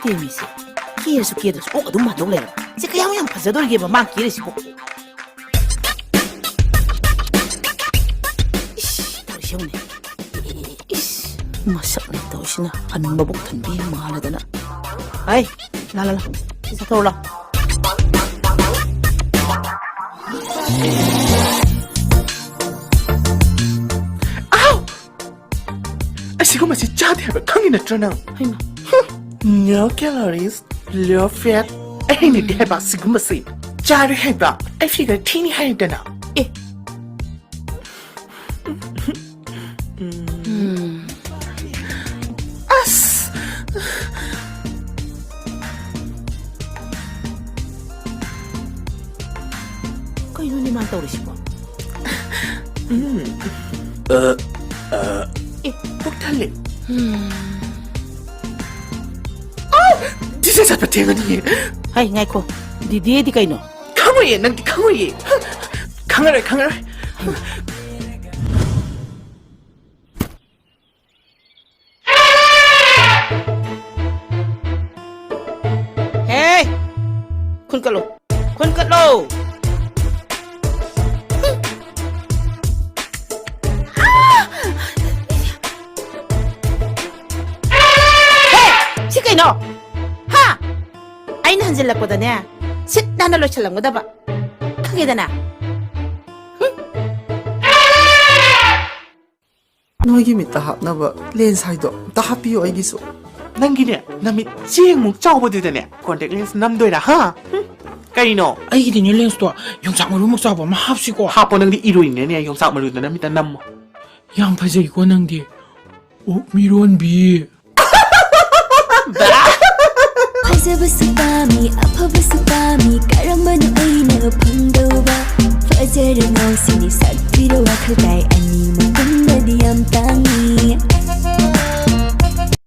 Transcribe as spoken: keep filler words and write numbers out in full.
ꯇꯦꯝꯃꯤꯁꯦ꯫ ꯀꯦꯔꯁꯨ ꯀꯦꯗ꯭ꯔꯁꯨ ꯑꯣꯛ ꯑꯗꯨꯝ ꯃꯥꯟꯗꯧ ꯂꯩꯔꯕ꯫ ꯁꯤ ꯀꯌꯥꯝ ꯌꯥꯝ ꯐꯖꯗꯣꯔꯤꯒꯦꯕ ꯃꯥ ꯀꯦꯔꯤꯁꯤꯕꯣ? ꯏꯁ, ꯇꯧꯔꯤꯁꯤ ꯌꯦꯡꯉꯨꯅꯦ꯫ ꯏꯁ, ꯃꯁꯛꯅꯦ ꯇꯧꯔꯤꯁꯤꯅ꯫ ꯍꯟ ꯃꯕꯨꯛ ꯊꯟꯕꯤ ꯃꯥꯜꯂꯗꯅ꯫ ꯍꯩ, ꯂꯥ, ꯂꯥ, ꯂꯥ꯫ ꯁꯤ ꯆꯠꯊꯣꯛꯎ ꯂꯥꯎ꯫ ꯑꯥꯎ! ꯑꯁꯤꯒꯨꯝꯕꯁꯤ ꯆꯥꯗꯦ ꯍꯥꯏꯕ ꯈꯪꯉꯤ ꯅꯠꯇ꯭ꯔꯣ ꯅꯪ? ꯍꯩꯃꯥ꯫ No calories, low fat꯫ ꯑꯩ ꯍꯩꯅꯗꯦ ꯍꯥꯏꯕ ꯑꯁꯤꯒꯨꯝꯕꯁꯤ꯫ ꯆꯥꯔꯣꯏ ꯍꯥꯏꯕ꯫ ꯑꯩ figure ꯊꯤꯅꯤ ꯍꯥꯏꯗꯅ꯫ ꯑꯦ꯫ ꯎꯝ꯫ ꯑꯁ! ꯀꯩꯅꯣꯅꯦ ꯃꯥ ꯇꯧꯔꯤꯁꯤꯕꯣ? ꯎꯝ꯫ ꯑ, ꯑ, ꯑꯦ꯫ ꯄꯨꯛ ꯊꯜꯂꯦ꯫ ꯎꯝ꯫ ꯑꯥꯎ! ꯆꯤꯆꯦ ꯆꯠꯄ ꯊꯦꯡꯉꯅꯤꯌꯦ꯫ ꯍꯩ, ꯉꯥꯏꯈꯣ꯫ ꯗꯤꯗꯤꯗꯤ ꯀꯩꯅꯣ? ꯈꯪꯉꯣꯏꯌꯦ, ꯅꯪꯗꯤ ꯈꯪꯉꯣꯏꯌꯦ꯫ ꯈꯪꯉꯔꯣꯏ, ꯈꯪꯉꯔꯣꯏ꯫ ꯍꯦ! ꯈꯨꯟ ꯀꯠꯂꯣ꯫ ꯈꯨꯟ ꯀꯠꯂꯣ꯫ ꯍꯦ! ꯁꯤ ꯀꯩꯅꯣ? ꯍꯥ? ꯑꯩꯅ ꯍꯟꯖꯤꯜꯂꯛꯄꯗꯅꯦ, ꯁꯤꯠ ꯅꯥꯟꯅ ꯂꯣꯏꯁꯜꯂꯝꯒꯗꯕ꯫ ꯈꯪꯉꯦꯗꯅ? ꯅꯣꯏꯒꯤ ꯃꯤꯠꯇ ꯍꯥꯞꯅꯕ lens ꯍꯥꯏꯗꯣ ꯑꯝꯇ ꯍꯥꯞꯄꯤꯌꯣ ꯑꯩꯒꯤꯁꯨ꯫ ꯅꯪꯒꯤꯅꯦ, ꯅꯃꯤꯠ ꯆꯦꯡꯃꯨꯛ ꯆꯥꯎꯕꯗꯨꯗꯅꯦ, contact lens ꯅꯝꯗꯣꯏꯔꯥ, ꯍꯥ? ꯍꯨꯝ, ꯀꯔꯤꯅꯣ? ꯑꯩꯒꯤꯗꯤꯅꯦ, lensꯇꯣ ꯌꯣꯡꯆꯥꯛ ꯃꯔꯨꯃꯨꯛ ꯆꯥꯎꯕ ꯑꯃ ꯍꯥꯞꯁꯤꯀꯣ꯫ ꯍꯥꯞꯄꯣ, ꯅꯪꯗꯤ ꯏꯔꯣꯏꯅꯤꯅꯦ, ꯌꯣꯡꯆꯥꯛ ꯃꯔꯨꯗ ꯅꯃꯤꯠꯇ ꯅꯝꯃꯣ꯫ ꯌꯥꯝ ꯐꯖꯩꯀꯣ ꯅꯪꯗꯤ꯫ ꯑꯣꯛ ꯃꯤꯔꯣꯟꯕꯤ꯫ ꯐꯖꯕꯁꯨ ꯄꯥꯝꯃꯤ, ꯑꯐꯕꯁꯨ ꯄꯥꯝꯃꯤ, ꯀꯔꯝꯕꯅꯣ ꯑꯩꯅ ꯐꯪꯗꯧꯕ? ꯐꯖꯔ ꯉꯥꯎꯁꯤꯅꯤ, ꯁꯛ ꯊꯤꯔ ꯋꯥꯈꯜ ꯇꯥꯏ, ꯑꯅꯤꯃꯛ ꯄꯨꯟꯕꯗꯤ ꯌꯥꯝ ꯇꯥꯡꯉꯤ꯫